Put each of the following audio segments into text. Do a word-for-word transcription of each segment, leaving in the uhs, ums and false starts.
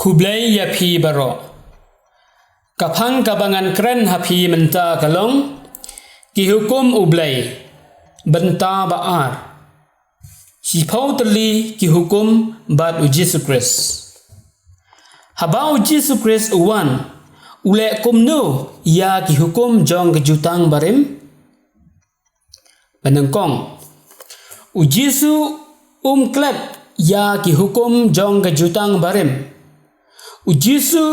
U Blei ïa phi baroh. Ka phang kaba ngan kren ha phi mynta ka long, ki hukum U Blei, bynta ba ar. Shiphew tylli ki hukum bad U Jisu Khrist. Haba U Jisu Khrist u wan, u leh kumno ïa ki hukum jong ka Jutang Barim? Ba nyngkong, U Jisu um klet ïa ki hukum jong ka Jutang Barim. U Jisu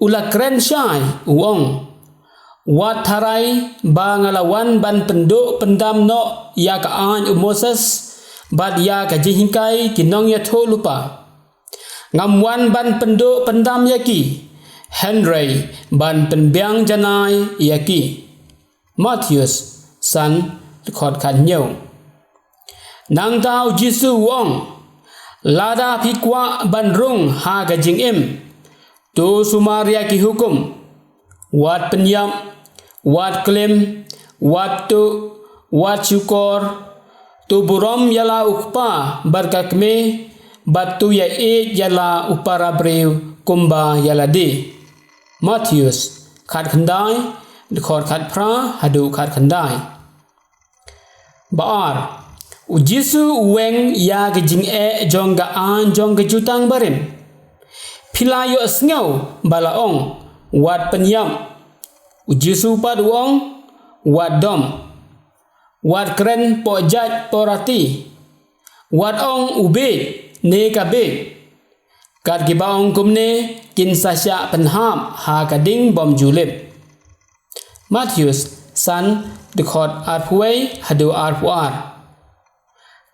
u la kren shai, u ong: Wat tharai ba nga la wan ban pynduh pyndam noh ïa ka aiñ u Moses bad ïa ka jinghikai ki nongïathuhlypa. Ngam wan ban pynduh pyndam ïa ki, hynrei ban pynbiang janai ïa ki. Mathaios san, dkhot khathynñiew. Nangta U Jisu u ong: Lada phi kwah ban rung ha ka jingim, to sumar ïa ki hukum: Wat pynïap, wat klim, wat tuh, wat shukor, to burom ïa la u kpa bad ka kmie, bad to ïaieit ïa la u para briew kumba ïa lade. Mathaios khatkhyndai, dkhot khatphra haduh khatkhyndai. Ba ar, U Jisu u weng ïa ka jingeh jong ka aiñ jong ka Jutang Barim. Phi la ïohsngew ba la ong: Wat pynïap. U Jisu pat u ong: Wat dom. Wat kren poh jait poh rati. Wat ong u bieit ne ka bieit. Kat kiba ong kumne kin sa shah pynhap ha ka ding bym ju lip. Mathaios san, dkhot arphew wei haduh arphew ar.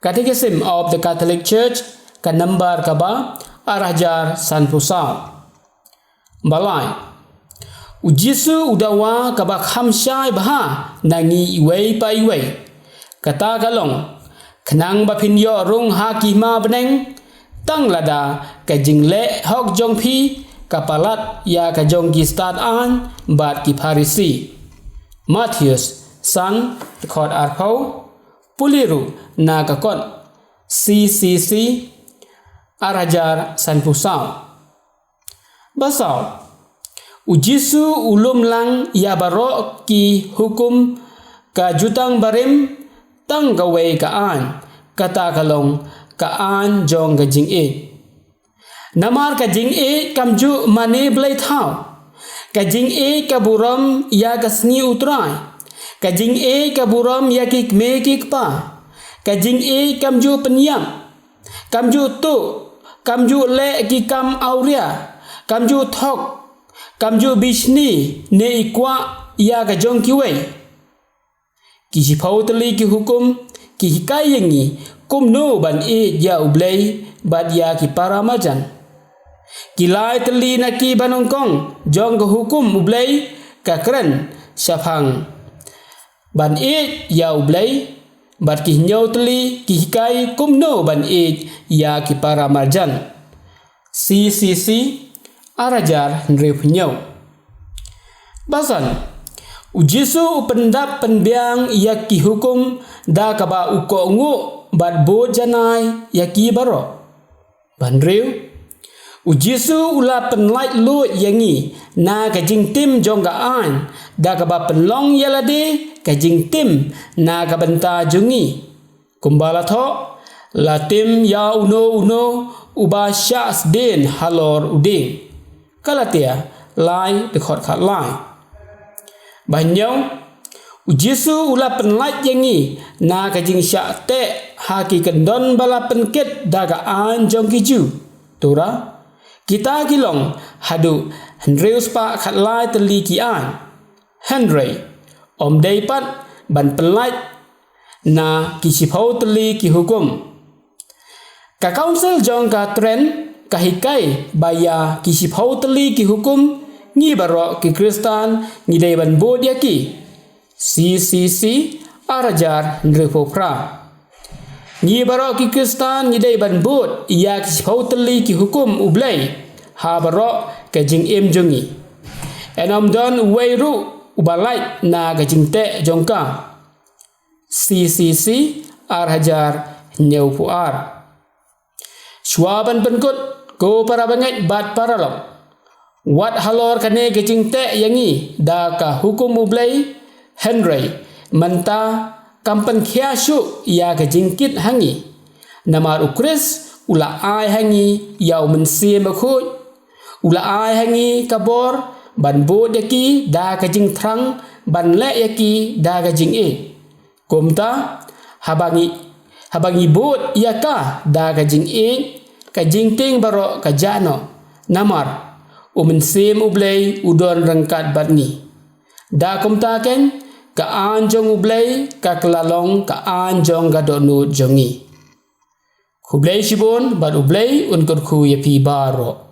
Catechism of the Catholic Church, ka number kaba ar hajar sanphew saw. Ba lai, U Jisu u dawa kaba kham shai bha na ngi iwei pa iwei. Kata ka long, khnang ba phin ïoh rung ha ki hima bneng, tang lada ka jingleh hok jong phi ka palat ïa ka jong ki stad aiñ bad ki Pharisi. Mathaios san, dkhot arphew, pule ruh na ka kot C C C ar hajar sanphew saw. Ba saw, U Jisu u lum lang ïa baroh ki hukum ka Jutang Barim, tang kawei ka aiñ, kata ka long ka aiñ jong ka jingïeit. Namar ka jingïeit kam ju mane blei thaw. Ka jingïeit ka burom ïa ka sngi U Trai. Ka jingïeit ka burom ïa ki kmie ki kpa. Ka jingïeit kam ju pynïap. Kam ju tuh, kam ju leh ki kam awria, kam ju thok, kam ju bishni ne i kwah ïa ka jong kiwei. Ki shiphew tylli ki hukum ki hikai ïa ngi kumno ban ïeit ïa U Blei bad ïa ki para marjan. Ki lai tylli na ki ba nyngkong jong ka hukum U Blei ka kren shaphang ban ïeit ïa U Blei, bad ki hynñiew tylli ki hikai kumno ban ïeit ïa ki para marjan. C C C ar hajar hynriewphew hynñiew. Ba san, U Jisu u pyndap pynbiang ïa ki hukum da kaba u kohnguh bad bud janai ïa ki baroh. Ba hynriew, U Jisu u la pynlait luid ïa ngi na ka jingtim jong ka aiñ da kaba pynlong ïa lade ka jingtim na ka bynta jong ngi. Kumba la thoh, la tim ïa uno uno uba shah sdien halor u dieng. Galatia lai, dkhot khatlai. Ba hynñiew, U Jisu u la pynlait ïa ngi na ka jingshah teh ha ki kyndon ba la pynkit da ka aiñ jong ki Jiw, Torah. Kita ki long haduh hynriew spah khatlai tylli ki aiñ. Hynrei ym dei pat ban pynlait na ki shiphew tylli ki hukum. Ka Council jong ka Trent ka hikai ba ïa ki shiphew tylli ki hukum ngi baroh ki Khristan ngi dei ban bud ïa ki. C C C ar hajar hynriewphew phra. Ngi baroh ki Khristan ngi dei ban bud ïa ki shiphew tylli ki hukum U Blei ha baroh ka jingim jong ngi. Yn ym don uwei ruh uba lait na ka jingteh jong ka. C C C ar hajar hynñiewphew ar. Shuwa ban pynkut Ko parabangeit bad paralok, wat halor kane ka jingteh ïa ngi da ka hukum U Blei, hynrei mynta kam pynkhia shuh ïa ka jingkit ha ngi. Namar U Khrist u la ai ha ngi ïa U Mynsiem Bakhuid, u la ai ha ngi ka bor ban bud ïa ki da ka jingthrang, ban leh ïa ki da ka jingïeit. Kumta, haba ngi, haba ngi bud ïa ka da ka jingïeit, ka jingtieng baroh ka jah noh. Namar U Mynsiem U Blei u don ryngkat bad ngi. Da kumta keiñ, ka aiñ jong U Blei ka kylla long ka aiñ jong ka dohnud jong ngi. Khublei shibun bad U Blei un kyrkhu ïa phi baroh.